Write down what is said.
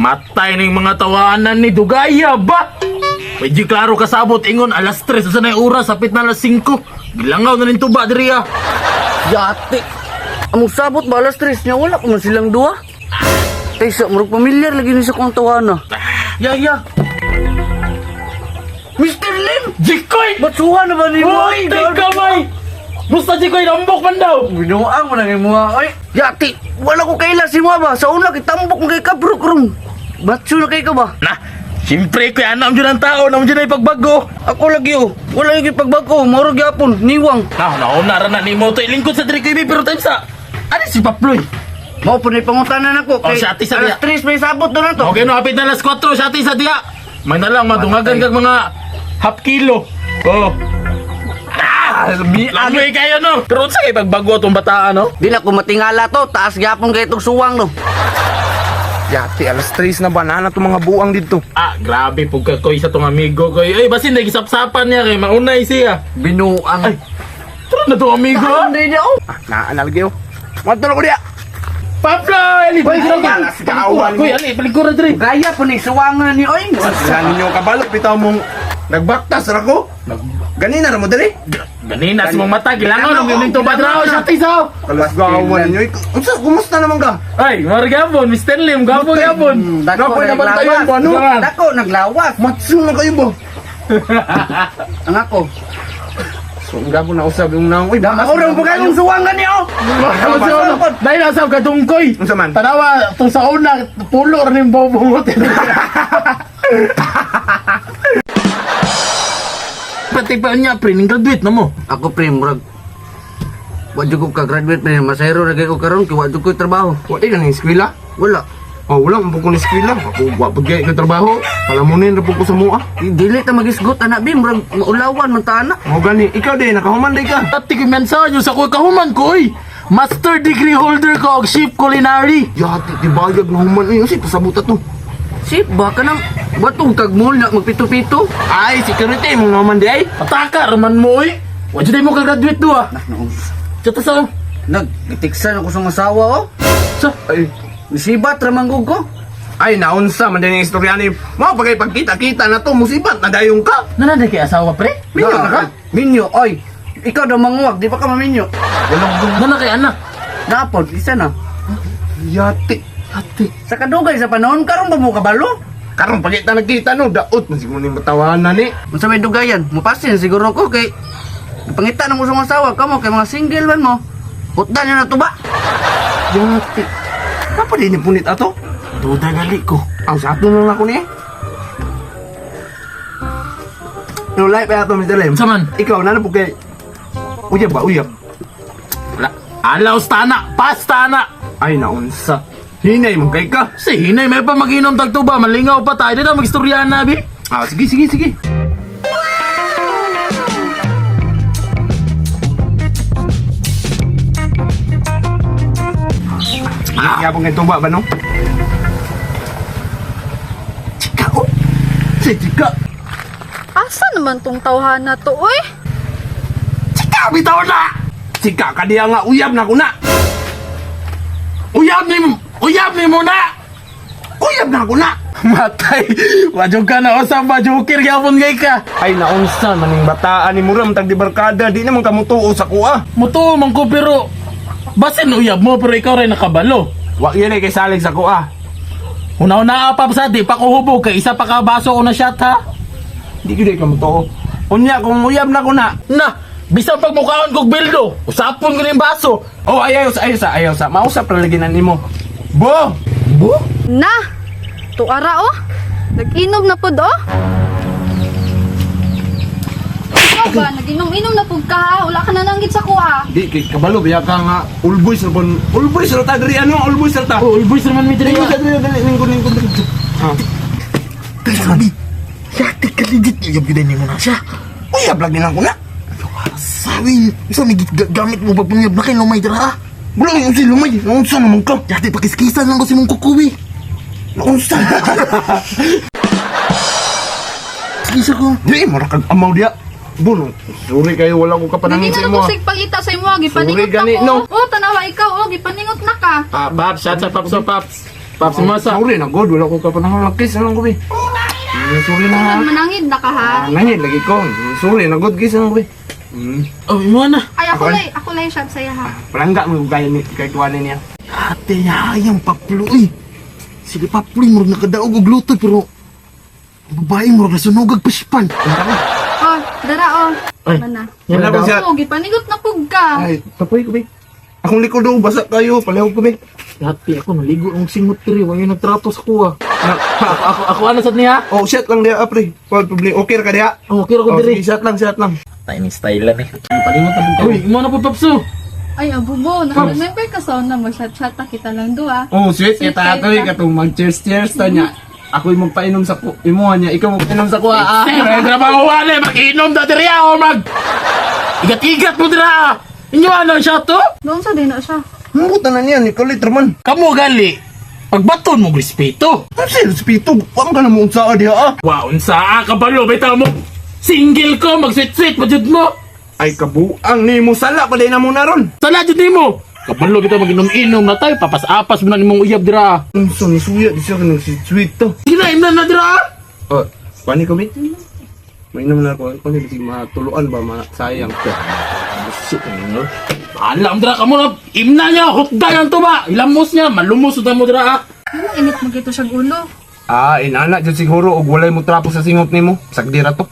Matay ning mga tawanan ni Dugaya ba? Medyo klaro kasabot ingon alas 3 sa na oras sapit na alas 5. Gilangaw na ning tuba diri ah. Yati. Among sabot ba alas 3 niya wala pa man silang duha. Taysa murag pamilyar lagi ni sa kong tawana. Ya ya. Mr. Lim! Jikoy! Batsuhan na ba ni mo? Uy, kamay! Musta Jikoy lambok man daw. Binuang mo na kay mga ay. Yati, wala ko kaila si mo ba? Sa una kitambok mo kay kabrok ron. Batsu na kay ka ba? Na, siyempre kuya anam jud ang tao, nam jud ay pagbago. Ako lagi oh. Wala yung pagbago, moro gyapon, niwang. Na, nauna ra na nimo to ilingkod sa diri kuy pero time sa Ano si Paploy? Mao po na pangutanan ako Oh, si Ate sa alas 3 may sabot doon na to. Okay no, hapit na alas 4 sa ati sa diya. May na lang madungagan kag mga half kilo. Oh. Ah, Lamoy kayo no. Pero unsa kay pagbago atong bataan no? Di na ko matingala to, taas gyapon kay itong suwang no. Yati, alas 3 na ba? Naana itong mga buang dito. Ah, grabe pug ka koy sa tong amigo koy. Ay, basin nagisapsapan niya kay maunay siya. Binuang. Ay. Tara na tong amigo. ah. Hindi niya oh. Ah, naana lagi oh. Madto na ko diya. Paploy, ali balik Ay, alas kawan. Koy, ali balik ko ra diri. Gaya po ni suwang na ni oy. Sa ninyo kabalo, bitaw mong nagbaktas ra ko. Ganina ra mo dali. Ganina sa mong mata gilangaw nang yung tubad ra sa ati sa. Alas gawan ninyo. Unsa kumusta naman ka? Ay, margabon, Mr. Lim, gabo gabon. Dako Napoy nabantayan ba, ano? Dako naglawas. Matso na kayo ba? Ang ako. So, ang gabo na usab yung naong. Uy, Ako rin po kayong suwang gani oh. Dahil nasa kadungkoy. Unsa man? Tanawa, itong sa una, pulo rin yung bubungot. Pati pa niya, pre, ning graduate na mo. Ako pre murag wa jud ko ka-graduate pre, masayro ra kay ko karon kay wa jud ko trabaho. Wa di ka ning eskwela? Wala. Oh, wala man po ko ni eskwela. Ako wa pud ko trabaho. Palamunin ra po ko sa mua. Dili ta magisgot anak bi murag maulawan man ta ana. Mao gani, ikaw di nakahuman di ka. At ko mensahe nyo sa kuy kahuman ko, oy. Master degree holder ko og chef culinary. Yati, di bayag na human. Uy, unsa pasabuta to? Si baka nang batong kag mall na magpito-pito. Ay, security mong naman di ay. Pataka raman mo, oy. Wa jud mo ka-graduate do, ah. Noong Tsata sa nagtiksan ako sa asawa oh. Sa Ay, Sibat ra man gud ko. ay naunsa man din ang istorya ni. Mao pagay pagkita-kita na to, musibat na dayong ka. Nananay kay asawa, pre? Minyo na ka? Minyo, oy. Ikaw daw manguwag, di pa ka maminyo. Nana kay anak. Dapod, isa na. Yati. Ate. Sa kadugay sa panahon karon ba mo kabalo? Karon pagkita nagkita no, daot man siguro ning matawanan ni. Unsa may dugayan? Mupasin siguro ko kay pangita na mo sa mga asawa kamo kay mga single man mo. Putdan niyo na to ba? Yati. Napa din ni punit ato? Duda gali ko. Ang sa ato na lang ako ni. No life ato Mr. Lim. Unsa man? Ikaw na po kay Uyab ba uyab? Wala. Alaw stana, pasta na. Ay naunsa. Hinay mo kay ka. Si hinay may pa maginom tagtuba, malingaw pa tayo. Di na magistorya na, bi. Ah, sige sige sige. Ah, nga pong tuba ba no? Chika, oh. Si chika. Asa naman tong tawhana to, oy? Chika, bitaw na. Chika ka diya nga uyab na ko na. Uyab ni uyab ni mo na. Uyab na ko na. Matay. Wajog ka na usap ba joker gyapon kay ka. Ay naunsa maning bataan ni Muram tag di barkada di naman kamutuo sa kuha. Mutuo man ko pero basin uyab mo pero ikaw rin nakabalo. Wa yun ay kay salig sa kuha. Una-una pa sa di pa ko hubog kay isa pa ka baso ko na shot ha. Di gyud ay kamutuo. Unya kung uyab na ko na. Na, bisan pag mukhaon kog bildo, usapon ko ning baso. Oh ayaw sa ayaw sa ayaw sa mausap ra lagi na nimo. Bo! Bo? Na! Tuara oh! Nag-inom na pod oh! Ikaw ba? Nag-inom-inom na pod ka ha? Wala ka na nanggit sa kuha. Di kay kabalo biya ka nga all boys ra pon. All boys ra ta diri ano all boys ra ta. Oh, all boys naman mi diri. Dili diri dili lingkod lingkod diri. Ah. Sabi, yati ka legit uyab gyud nimo na siya. Uyab lagi na ko na. Sabi, isa may gamit mo pagpanguyab na kay lumay dira ha. Wala yung si lumay. Naunsa naman ka. Yati pakiskisan lang ko si mong kukuwi. Naunsa. Kisa ko. Di mura kag amaw diya. Bo, no. Sorry kayo wala ko kapanangin Naging sa na imo. ko sig pangita sa imo, ah. Gipaningot Sorry, na gani, ko. no. Oh, tanawa ikaw oh, gipaningot na ka. Ah, Paps, shout sa Paps, oh, Paps. Paps, masa. Sorry na god, wala ko kapanahon lang kiss lang ko be. Sorry na. Ano, manangid na ka ha. Nangit lagi ko. Sorry na god, kiss lang ko be. Oh, imo na. Ay, ako lay shot saya ha. Palangga mo gaya ni kay tuwanin niya. Ate, hayang Paplo eh. Sige Paplo, murag nakadaog og luto pero ang babae murag nasunog og pispan. Oh, dara oh. Ay. Mana. Wala ko siya. Oh, gipanigot na pug ka. Ay, tapoy ko be. Akong likod daw, basa kayo, palihog ko be. Dati ako naligo ng singot diri, wa yung nagtrato sa kuha. Ako ako ako ano sad niya? Oh, shot lang diha, pre. Wala problema. Okay ra ka diha. Oh, okay ra ko Oh, diri. sige, shot lang, shot lang. Tayo ni style lang eh. Palingot na po. Uy, imo na po Papso. Ay, abubo, naka-remember ka sa una mo shot-shot ta kita lang duha. Oh, sweet Sweet kita kita. atoy katong mag cheers cheers ta niya. Ako'y magpainom sa ku imuha niya, ikaw magpainom sa kuha. Ah. Ay, trabaho wala, mag-inom da diri ah, o mag igat-igat mo dira. Ah. Inyo ano siya to? Doon sa din na siya. Muta na niya ni kalit man. Kamo gali. Pagbaton mo respeto. Ano siya respeto? Wa man ka na mo unsaa diha ah. Wa unsa ah, kabalo bitaw mo. Single ko mag-sweet-sweet pa jud mo. Ay kabuang nimo sala pa din na mo na ron. Sala jud nimo. Kabalo bitaw mag-inom-inom na tayo, papas-apas mo na nimong uyab dira. Unsa ni suya di siya kanang si sweet to. Sige na, imnan na dira. Ah. Oh, pani ko bi. Mainom na ako. Pani kasi matuluan ba masayang ka. Shit, ano? Alam dira kamo na imna niya, hutda ang tuba. Ilamos niya, malumos na mo dira. Ah. Ano init mo gito siya ulo? Ah, inana jud siguro og walay mo trapo sa singot nimo. Sagdi ra to.